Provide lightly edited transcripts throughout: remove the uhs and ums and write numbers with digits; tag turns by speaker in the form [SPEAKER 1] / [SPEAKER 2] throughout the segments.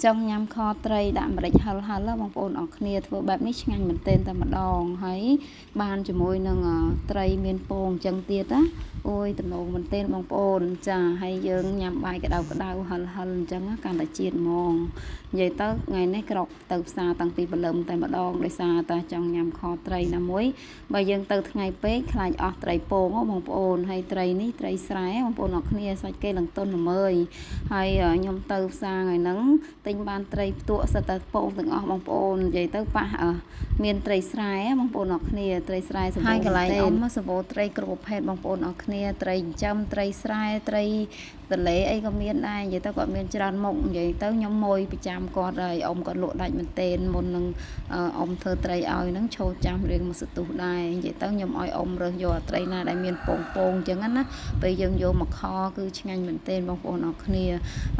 [SPEAKER 1] ចង់ញ៉ាំខត្រីដាក់ម្រេចហិលហិលបងប្អូនអរគ្នាធ្វើបែបនេះឆ្ងាញ់មែនទែនតែម្ដងហើយបានជាមួយនឹងត្រីមានពងអញ្ចឹងទៀតណាអូយតំណងមែនទែនបងប្អូនចាហើយយើងញ៉ាំបាយក្តៅក្តៅហិលហិលអញ្ចឹងកាន់តែជាតិហ្មងនិយាយទៅថ្ងៃនេះក្រកទៅផ្សារតាំងពីព្រលឹមតែម្ដងដោយសារតែចង់ញ៉ាំខត្រីណាមួយបើយើងទៅថ្ងៃពេកខ្លាចអស់ត្រីពងបងប្អូនហើយត្រីនេះត្រីស្រែបងប្អូនអរគ្នាសាច់គេឡើងតុនល្មើយហើយខ្ញុំទៅផ្សារថ្ងៃហ្នឹងទិញបានត្រីផ្ទក់សិតតែពងទាំងអស់បងប្អូននិយាយទៅប៉ះមានត្រីស្រែបងប្អូនអរគ្នាត្រីស្រែសម្បូរហើយកន្លែងអ៊ំសម្បូរត្រីគ្រប់ប្រភេទបងប្អូនអរគ្នាត្រីចិញ្ចឹមត្រីស្រែត្រីទន្លេអីក៏មានដែរនិយាយទៅគាត់មានច្រើនមុខនិយាយទៅខ្ញុំមួយប្រចាំគាត់ហើយអ៊ំគាត់លក់ដាច់មែនទែនមុននឹងអ៊ំធ្វើត្រីឲ្យហ្នឹងឈរចាំរៀងមួយសន្ទុះដែរនិយាយទៅខ្ញុំឲ្យអ៊ំរើសយកអាត្រីណាដែលមានពងពងអញ្ចឹងណាពេលយើងយកមកខគឺឆ្ងាញ់មែនទែនបងប្អូនអរគ្នា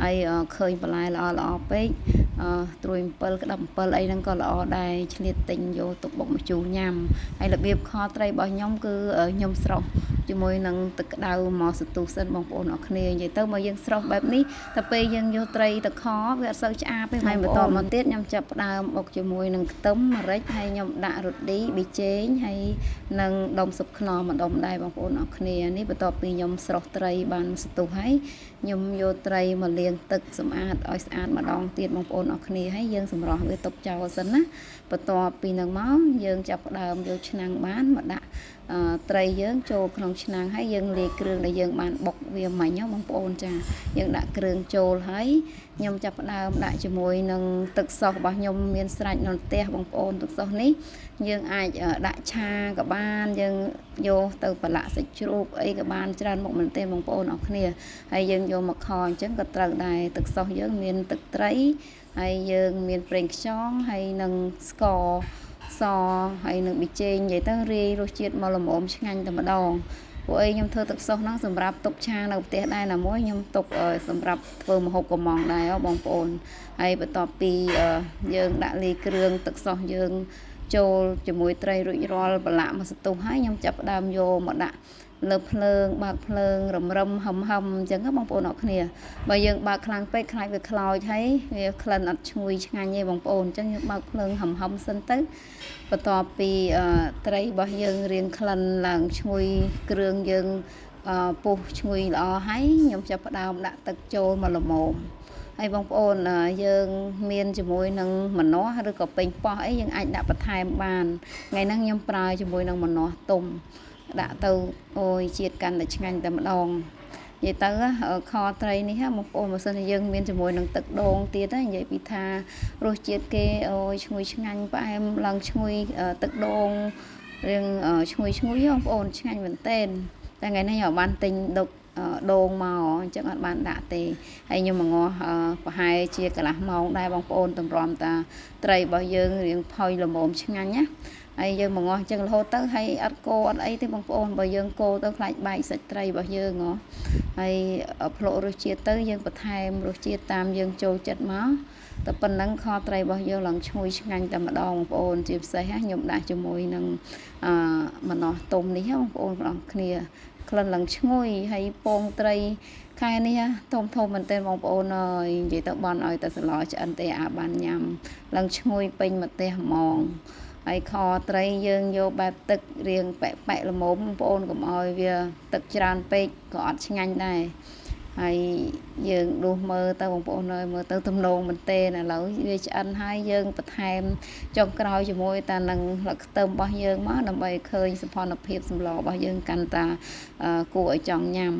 [SPEAKER 1] ហើយឃើញបន្លែល្អល្អពេកត្រួយ7ក្តាប់7អីហ្នឹងក៏ល្អដែរឆ្លៀតទិញយកទុកបុកម្ជូរញ៉ាំហើយរបៀបខត្រីរបស់ខ្ញុំគឺខ្ញុំស្រស់ជាមួយនឹងទឹកក្តៅមកសន្ទុះសិនបងប្អូនអរគ្នានិយាយទៅមកយើងស្រស់បែបនេះតែពេលយើងយកត្រីទៅខវាអត់សូវឆ្អាបទេហើយបន្តមកទៀតខ្ញុំចាប់ផ្ដើមបុកជាមួយនឹងខ្ទឹមម្រេចហើយខ្ញុំដាក់រឌីប៊ីចេងហើយនឹងដុំស៊ុបខ្នុរមួយដុំដែរបងប្អូនអរគ្នានេះបន្ទាប់ពីខ្ញុំស្រស់ត្រីបានសន្ទុះហើយខ្ញុំយកត្រីមកលាងទឹកសម្អាតឲ្យស្អាតម្ដងទៀតបងប្អូនអរគ្នាហើយយើងសម្រស់វាទុកចោលសិនណាបន្ទាប់ពីនឹងមកយើងចាប់ផ្ដើមយកឆ្នាំងបានមកដាក់ត្រីយើងចូលក្នុងឆ្នាំងហើយយើងលាយគ្រឿងដែលយើងបានបុកវាមិញបងប្អូនចាយើងដាក់គ្រឿងចូលហើយខ្ញុំចាប់ផ្ដើមដាក់ជាមួយនឹងទឹកសុសរបស់ខ្ញុំមានស្រេចនៅផ្ទះបងប្អូនទឹកសុសនេះយើងអាចដាក់ឆាក៏បានយើងយកទៅប្រឡាក់សាច់ជ្រូកអីក៏បានច្រើនមុខមែនទេបងប្អូនអរគ្នាហើយយើងយកមកខអញ្ចឹងក៏ត្រូវដែរទឹកសុសយើងមានទឹកត្រីហើយយើងមានប្រេងខ្យងហើយនឹងស្ករសហើយនឹងប៊ីចេងនិយាយទៅរាយរសជាតិមកល្មមឆ្ងាញ់តែម្ដងពួកអីខ្ញុំធ្វើទឹកសុសហ្នឹងសម្រាប់ទុកឆានៅផ្ទះដែរណាមួយខ្ញុំទុកសម្រាប់ធ្វើម្ហូបកំងដែរបងប្អូនហើយបន្ទាប់ពីយើងដាក់លាយគ្រឿងទឹកសុសយើងចូលជាមួយត្រីរួចរាល់ប្រឡាក់មកសន្ទុះហើយខ្ញុំចាប់ផ្ដើមយកមកដាក់លើភ្លើងបើកភ្លើងរំរឹមហឹមហឹមអញ្ចឹងបងប្អូនអរគ្នាបើយើងបើកខ្លាំងពេកខ្លាចវាខ្លោចហើយវាក្លិនអត់ឈ្ងុយឆ្ងាញ់ទេបងប្អូនអញ្ចឹងយើងបើកភ្លើងហឹមហឹមសិនទៅបន្ទាប់ពីត្រីរបស់យើងរៀងក្លិនឡើងឈ្ងុយគ្រឿងយើងពុះឈ្ងុយល្អហើយខ្ញុំចាប់ផ្ដើមដាក់ទឹកចូលមកល្មមហើយបងប្អូនយើងមានជាមួយនឹងម្នាស់ឬក៏ពេញប៉ោះអីយើងអាចដាក់បន្ថែមបានថ្ងៃហ្នឹងខ្ញុំប្រើជាមួយនឹងម្នាស់ទុំដាក់ទៅអូយជាតិកាន់តែឆ្ងាញ់តែម្ដងនិយាយទៅខត្រីនេះបងប្អូនបើសិនជាយើងមានជាមួយនឹងទឹកដូងទៀតនិយាយពីថារសជាតិគេអូយឈ្ងុយឆ្ងាញ់ផ្អែមឡើងឈ្ងុយទឹកដូងរៀងឈ្ងុយឈ្ងុយបងប្អូនឆ្ងាញ់មែនទែនតែថ្ងៃនេះខ្ញុំបានទិញដុកដូងមកអញ្ចឹងអត់បានដាក់ទេហើយខ្ញុំមកងាស់ប្រហែលជាកន្លះម៉ោងដែរបងប្អូនតម្រាំតាត្រីរបស់យើងរៀងផុយល្មមឆ្ងាញ់ណាហើយយើងមកងាស់អញ្ចឹងរហូតទៅហើយអត់គោអត់អីទេបងប្អូនបើយើងគោទៅខ្លាចបែកសាច់ត្រីរបស់យើងហ៎ហើយភ្លក់រសជាតិទៅយើងបន្ថែមរសជាតិតាមយើងចូលចិត្តមកតែប៉ុណ្ណឹងខត្រីរបស់យើងឡើងឈ្ងុយឆ្ងាញ់តែម្ដងបងប្អូនជាពិសេសខ្ញុំដាក់ជាមួយនឹងម្នាស់ទុំនេះបងប្អូនទាំងអស់គ្នាក្លិនឡើងឈ្ងុយហើយពងត្រីខែនេះធំធំមែនទែនបងប្អូនអើយនិយាយទៅបន់ឲ្យតែសឡឆ្អិនទេអាបានញ៉ាំឡើងឈ្ងុយពេញម្ទេសហ្មងហើយខត្រីយើងយកបែបទឹករៀងប៉ែកប៉ែកល្មមបងប្អូនកុំឲ្យវាទឹកច្រើនពេកក៏អត់ឆ្ងាញ់ដែរហើយយើងដួសមើលទៅបងប្អូនអើយមើលទៅទំនងមែនទែនឥឡូវវាឆ្អិនហើយយើងបន្ថែមចុងក្រោយជាមួយតានឹងស្លឹកខ្ទឹមរបស់យើងមកដើម្បីឃើញសោភ័ណភាពសម្លរបស់យើងកាន់តាគួរឲ្យចង់ញ៉ាំ